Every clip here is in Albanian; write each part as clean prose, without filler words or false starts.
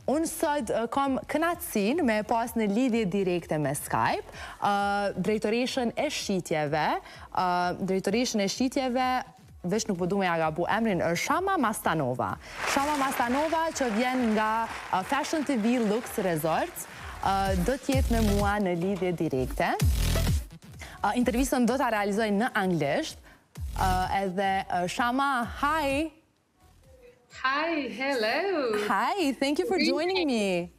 Unë sot kam kënaqësinë me pas në lidhje direkte me Skype, drejtoreshën e shitjeve, drejtoreshën e shitjeve, veç nuk po du me ja gabu emrin, Shama Mastanova. Shama Mastanova që vjen nga Fashion TV Lux Resorts, do t'jetë me mua në lidhje direkte. Intervistën do ta realizoj në anglisht, edhe Shama, hi! Hi, hello. Hi, thank you for joining me.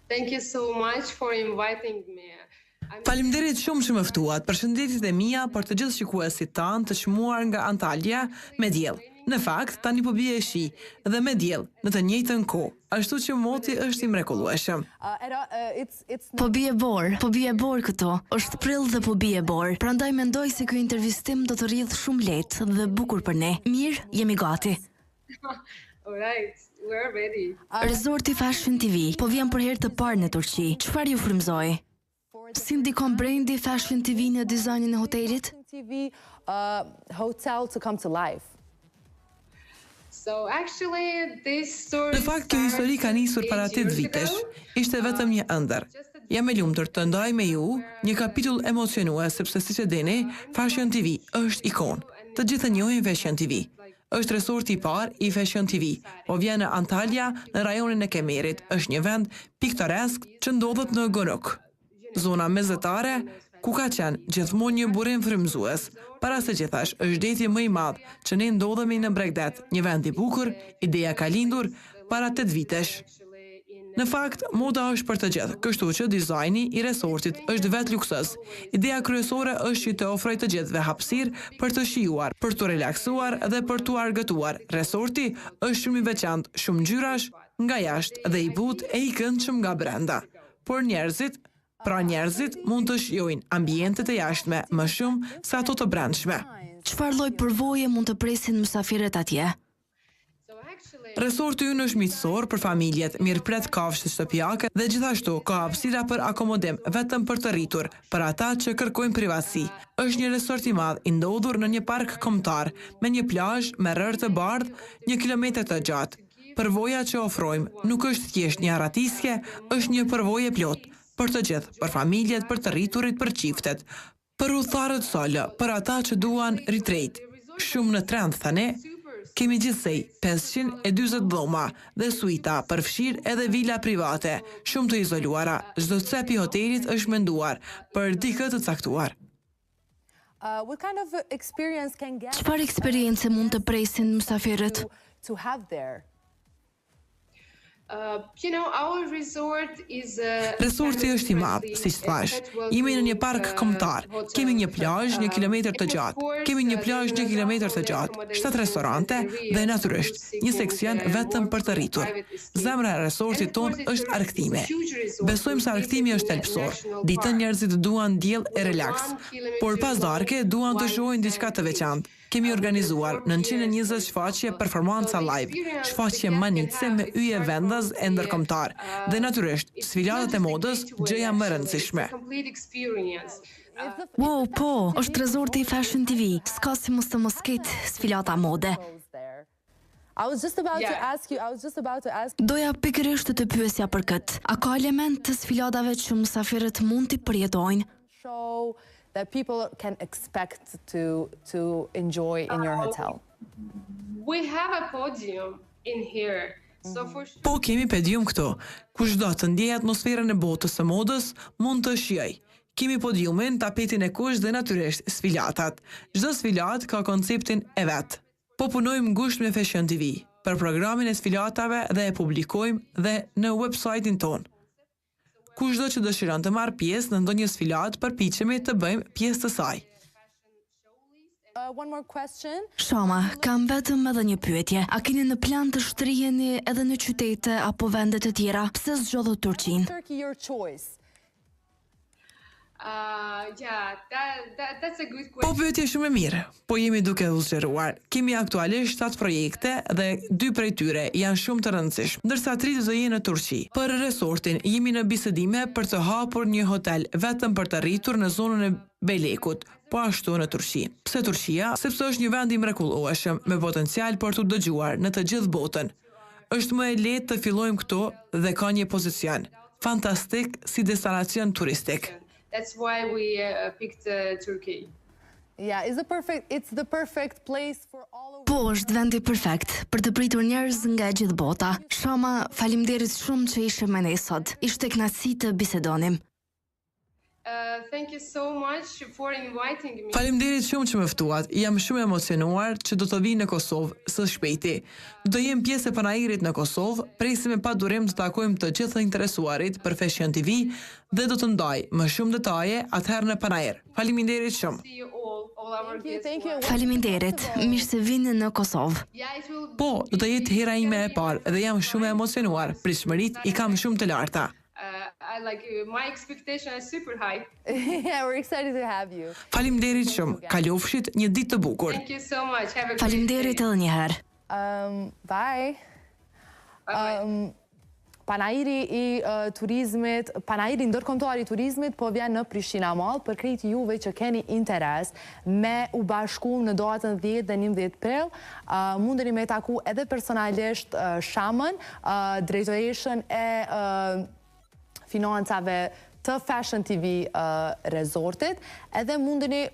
Thank you so much for inviting me. Faleminderit shumë që më ftuat. Përshëndetjet e mia për të gjithë shikuesit tanë të çmuar nga Antalya me diell. Në fakt, tani po bie shi dhe me diell në të njëjtën kohë, ashtu që moti është i mrekullueshëm. Po bie borë, po bie borë këtu. Është prill dhe po bie borë. Prandaj mendoj se ky intervistim do të rridhë shumë lehtë dhe bukur për ne. Mirë, jemi gati. Alright, we're ready. Resorti Fashion TV po vjen për herë të parë në Turqi. Çfarë ju frymëzoi? Si ndikon brendi Fashion TV në dizajnin e hotelit? TV uh, hotel to come to life. So actually this story Në fakt, kjo histori ka nisur para 8 vitesh. Ishte vetëm një ëndërr. Jam e lumtur të ndaj me ju një kapitull emocionues sepse siç e dini, Fashion TV është ikonë. Të gjithë e njohin Fashion TV. Është resorti i parë i Fashion TV. Po vjen në Antalya, në rajonin e Kemerit. Është një vend piktoresk që ndodhet në Gonuk. Zona mesdhetare, ku ka qenë gjithmonë një burim frymëzues. Para se gjithash, është deti më i madh që ne ndodhemi në bregdet, një vend i bukur, ideja ka lindur para 8 vitesh. Në fakt, moda është për të gjithë, kështu që dizajni i resortit është vetë luksoz. Ideja kryesore është që të ofroj të gjithëve hapësirë për të shijuar, për të relaksuar dhe për të argëtuar. Resorti është shumë i veçantë, shumë ngjyrash nga jashtë dhe i butë e i këndshëm nga brenda. Por njerëzit, pra njerëzit mund të shijojnë ambientet e jashtme më shumë se ato të brendshme. Çfarë lloj përvoje mund të presin mysafirët atje? Resorti ynë është miqësor për familjet, mirëpret kafshët shtëpiake dhe gjithashtu ka hapësira për akomodim vetëm për të rritur, për ata që kërkojnë privatësi. Është një resort i madh i ndodhur në një park kombëtar me një plazh me rërë të bardhë, një kilometër të gjatë. Përvoja që ofrojmë nuk është thjesht një arratisje, është një përvojë e plotë për të gjithë, për familjet, për të rriturit, për çiftet, për udhëtarët solo, për ata që duan retreat. Shumë në trend tani, kemi gjithsej 540 dhoma dhe suita, përfshirë edhe vila private, shumë të izoluara. Çdo cep i hotelit është menduar për dikë të caktuar. Uh, what kind of experience can get Çfarë eksperience mund të presin mysafirët? to have there? Uh, you know, our resort is a Resorti është i madh, siç thash. Jemi në një park kombëtar. Kemi një plazh një kilometër të gjatë. Kemi një plazh një kilometër të gjatë, shtat restorante dhe natyrisht një seksion vetëm për të rritur. Zemra e resortit ton është argëtimi. Besojmë se argëtimi është thelbësor. Ditën njerëzit duan diell e relaks, por pas darke duan të shohin diçka të veçantë. Kemi organizuar 920 shfaqje performanca live, shfaqje mahnitëse me yje vendas e ndërkombëtar dhe natyrisht sfilatat e modës, gjëja më e rëndësishme. Wow, po, është resorti i Fashion TV. S'ka si mos të mos ketë sfilata mode. I was just about to ask you, I was just about to ask Doja pikërisht të të pyesja për këtë. A ka element të sfiladave që mysafirët mund t'i përjetojnë? show that people can expect to to enjoy in your hotel. We have a podium in here. So for sure Po kemi podium këtu. Kushdo të ndjejë atmosferën e botës së modës, mund të shijoj. Kemi podiumin, tapetin e kuq dhe natyrisht sfilatat. Çdo sfilat ka konceptin e vet. Po punojmë ngushtë me Fashion TV për programin e sfilatave dhe e publikojmë dhe në website-in ton. Kushdo që dëshiron të marrë pjesë në ndonjë sfilat, përpiqemi të bëjmë pjesë të saj. Uh, one more question. Shama, kam vetëm edhe një pyetje. A keni në plan të shtriheni edhe në qytete apo vende të tjera? Pse zgjodhët Turqinë? Turkey your choice. Uh, yeah, that, that that's a good Po question. pyetje shumë e mirë. Po jemi duke u zgjeruar. Kemi aktualisht 7 projekte dhe dy prej tyre janë shumë të rëndësishëm, ndërsa tri do të jenë në Turqi. Për resortin jemi në bisedime për të hapur një hotel vetëm për të rritur në zonën e Belekut, po ashtu në Turqi. Pse Turqia? Sepse është një vend i mrekullueshëm me potencial për t'u dëgjuar në të gjithë botën. Është më e lehtë të fillojmë këtu dhe ka një pozicion fantastik si destinacion turistik. That's why we uh, picked uh, Turkey. Yeah, it's the perfect it's the perfect place for all of Po, është vendi perfekt për të pritur njerëz nga e gjithë bota. Shama, faleminderit shumë që ishe me ne sot. Ishte kënaqësi të bisedonim. Uh, thank you so much for inviting me. Faleminderit shumë që më ftuat. Jam shumë emocionuar që do të vi në Kosovë së shpejti. Do të jem pjesë e panairit në Kosovë, presim me padurim të takojmë të gjithë të interesuarit për Fashion TV dhe do të ndaj më shumë detaje atëherë në panair. Faleminderit shumë. See you all, all our Thank you, guests. thank you. Faleminderit. Mirë se vini në Kosovë. Yeah, it will Po, do të jetë hera ime e parë dhe jam shumë e emocionuar. Pritshmëritë i kam shumë të larta. Uh, I like uh, my expectation is super high. yeah, we're excited to have you. Faleminderit shumë. Kalofshit një ditë të bukur. Thank you so much. Have a great Faleminderit day. edhe një herë. Um, bye. Bye bye. Um, Panairi i uh, turizmit, panairi ndërkombëtar i turizmit po vjen në Prishtina Mall për krejt juve që keni interes me u bashku në datën 10 dhe 11 prill, uh, mundeni me taku edhe personalisht uh, Shamën, uh, drejtoreshën e uh, financave të Fashion TV uh, resortit, edhe mundeni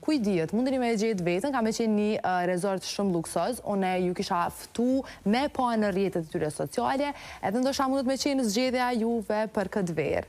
ku i dihet, mundeni me e gjetë vetën, ka me qenë një uh, resort shumë luksoz, unë ju kisha ftu me pa në rrjetet e tyre sociale, edhe ndoshta mundet me qenë zgjedhja juve për këtë verë.